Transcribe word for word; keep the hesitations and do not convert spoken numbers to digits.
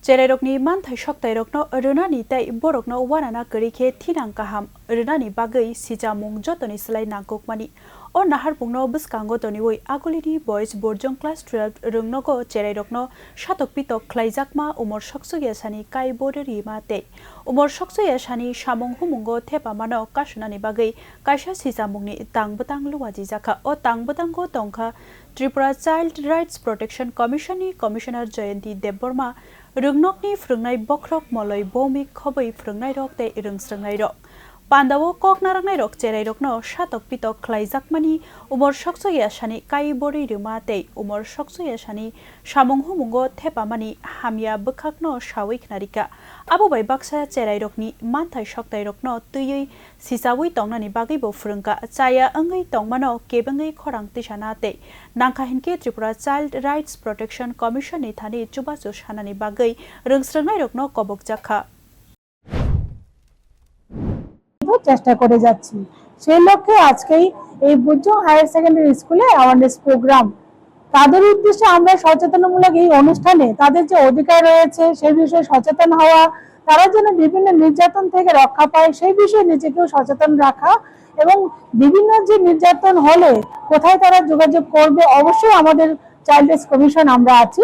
Cherairokni manthai soktairokno rwnani tei borokno uanana kwrwi khe thinang kaham rwnani bagwi sichamung jotoni slai nangkukmani. O naharmungno bwskango toniwi Agulini Boys Borjong Class twelve rwngnogo cherairokno satok pitok khlaijakma umor sokchuk yasani kaibo rwrwima tei umor sokchuk yasani samung humungo thepamano kasunani bagwi kaisa sichamungni tang bwtang luajijakha. O tang bwtango tongkha Tripura Child Rights Protection Commission ni Commissioner Jayanti Debbarma, rwngnokni phwrwngnai bokhorok Moloi Bhowmik khobwi phwrwngnairok tei rwngsrwngnairok. Pandao kok narwknairok cherairokno satok pitok khlaijakmani umor sokchok yasani kaiborwi rwma tei umor sokchok yasani samung humungo thepamani hamya bwkhakno sawi khnarikha. Abo bai baksa cherairokni manthai soktairokno twiwi sichawi tongnani bagwibo phwrwngkha. Chaya wngwi tongmano kebengwi khorang tisana tei nangkha hinkhe Tripura Child Rights Protection Commission ni thani chubachu sanani bagwi rwngsrwngnairokno kobokjakha. চেষ্টা করে যাচ্ছি। সেই লক্ষ্যে আজকেই এই বুজুং higher secondary স্কুলে awareness programme, তাদের উদ্দেশ্যে আমরা সচেতনমূলক এই অনুষ্ঠানে তাদের যে অধিকার রয়েছে সেই বিষয়ে সচেতন হওয়া, তারা যেন বিভিন্ন নির্যাতন থেকে রক্ষা পায় সেই বিষয়ে নিজেকেও সচেতন রাখা এবং বিভিন্ন যে নির্যাতন হলে কোথায় তারা যোগাযোগ করবে, অবশ্যই আমাদের চাইল্ড রাইটস কমিশন আমরা আছি।